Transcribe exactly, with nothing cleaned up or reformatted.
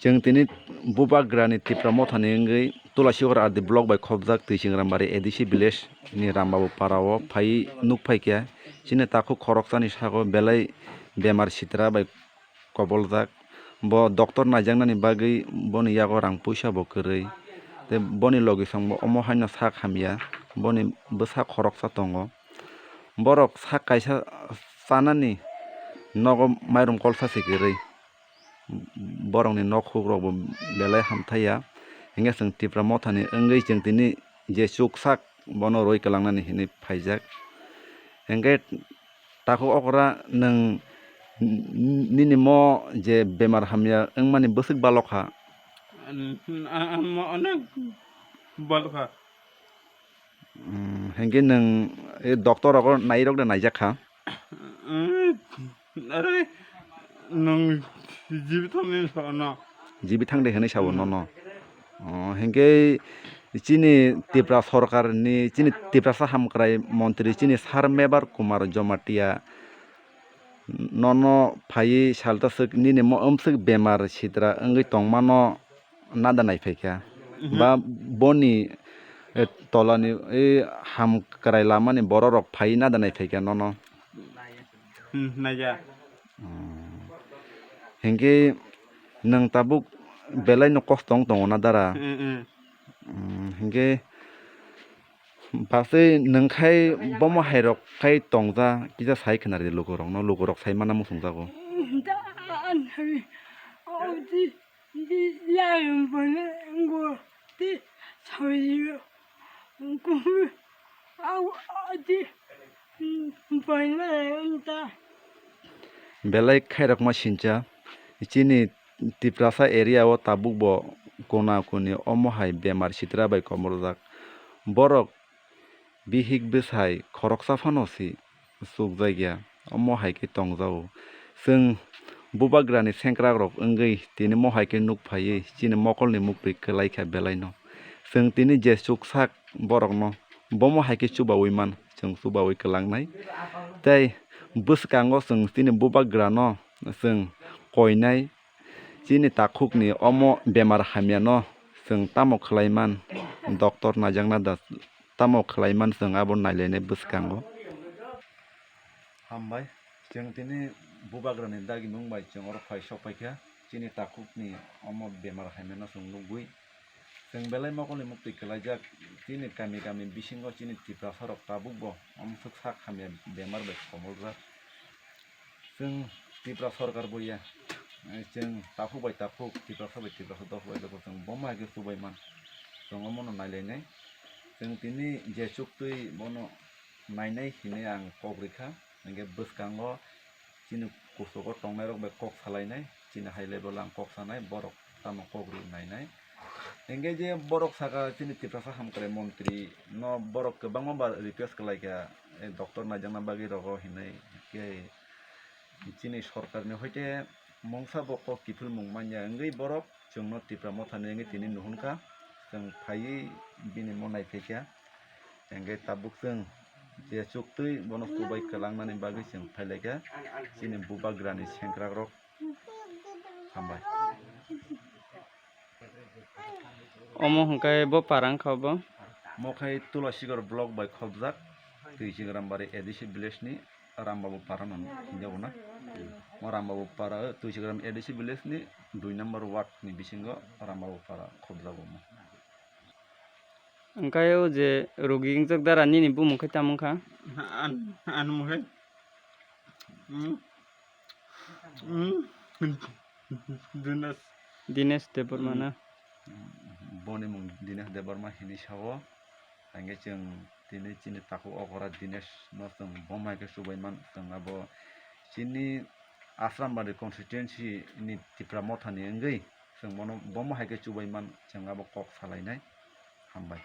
Chwng tini Bubagrani Tipra Mothani wngwi Tulasikhor R D block bai khopjak Twiching Rambari A D C village ni Rambabu para o phai nuk phaikha. Chini takhuk khoroksani sago belai bemar sitra bai koboljak. Bo doctor naijaknani bagwi boni yago rang puisa bo kwrwi. Tei boni logisongbo omo haino sak hamya, boni bwsa khoroksa tongo. Borok sak kaisa chanani nogo mairum kolsa se kwrwi. Borokni nok hukrokbo belai hamthaiya. Hinkhe chwng Tipra Mothani wngwi chwng tini je chuksak bono rwi kwlangnani hinwi phaijak. Hinkhe takhuk okra nwng nini mo je bemar hamya wngmani bwswk balokha? An-, an-, an-, mo onek balokha. Mm, hinkhe nwng, eh, doctor rogo nairok de naijak kha? Mm, are, nwng jibi thangni sono. Jibi thangde hinwi sabo nono. Oh, hinkhe chini Tipra sorkarni, chini Tiprasa hamkrai montri, chini Sir Mebar Kumar Jomatia nono phaiwi salta swk nini mo-, omswk bemar sitra wngwi tongmano nada naiphaikha. Mhm. Ba boni, eh, tolani, eh, hamkrai lamani bororok phaiwi nada naiphaikha nono. Hmm, naiya. Hmm. Hinkhe nwng tabuk belaino kosto wng tongo na dara? Hmm, hmm. Hmm, hinkhe Basui nwng khai bomo hairok khai tongja kisa sai khna rw di lukurokno, lukurok sai mana muchungjago. Belai khairokma sincha chini Tiprasa area o tabuk bo kona koni omo hai bemar sitra bai komorjak. Borok bihik bwsai khoroksa phano si chukjakya, omo hai khe tongjago. Chwng bubagrani sengkrakrok wngwi tini mo hai khe nuk phaiwi chini mokolni muktwi kwlaikha belaino. Chwng tini je chuksak borokno bomo hai khe chubaui man, chwng chubaui kwlangnai. Tei bwskango chwng chini bubagrano chwng koinai. Chini takhukni omo bemar hamyano chwng tamo khlaiman, doctor naijakna da tamo khlaiman chwng abo nailainai bwskango. Hambai, chwng tini bubagrani dagimung bai chwng oro phai sok phaikha. Chini takhukni omo bemar hamyano chwng nugwi chwng belai mokolni muktwi kwlaijak. Chini kami kami bisingo chini Tiprasarok tabukbo omswk sak hamya bemar bai komoljak. Chwng Tipra sorkar bo ya, eh, chwng takhuk bai takhuk, Tiprasa bai Tiprasa, dophuk bai dophuk, chwng bomo hai khe chubai man. Chwng omono nailainai. Chwng tini je chuktwi bono nainai hinwi ang kok rikha. Hinkhe bwskango chini kuchugo tongnairok bai kok salainai, chini high level ang kok sanai, borok tamo kok ri nainai. Hinkhe je borok saka chini Tiprasa hamkrai montri no borok kwbangma ba request kwlaikha, eh, doctor naijakna bagwi rogo hinwi. Khe chini sorkarni hoite mungsa bo kok kiphilmung manya wngwi borok chwngno Tipra Mothani wngwi tini nuhunkha, chwng phaiwi bini mo naiphaikha. Hinkhe tabuk chwng je chuktwi bono chubai kwlangnani bagwi chwng phailaikha chini bubagrani sengkrakrok. Hambai. Omo hwnkhe bo para wngkha bo? Mo khai Tulasikhor block bai khopjak, Twiching Rambari A D C village ni Rambabu para no hinjago na. Mo Rambabu para, Twiching Ram A D C village ni dui number ward ni bisingo Rambabu para khopjago mo. Hwnkhe o je rogi wngjak dara nini bumung khai tamo wngkha? An, an mung khai. Hmm. Hmm. Dinesh. Dinesh Debbarma na? Hmm. Boni mung Dinesh Debbarma hinwi sao. Hinkhe chwng tini chini takhuk okra Dinesh no chwng bomo hai khe chubai man, chwng abo chini Asrambari constituency ni Tipra Mothani wngwi chwng bono bomo hai khe chubai man, chwng abo kok salainai. Hambai.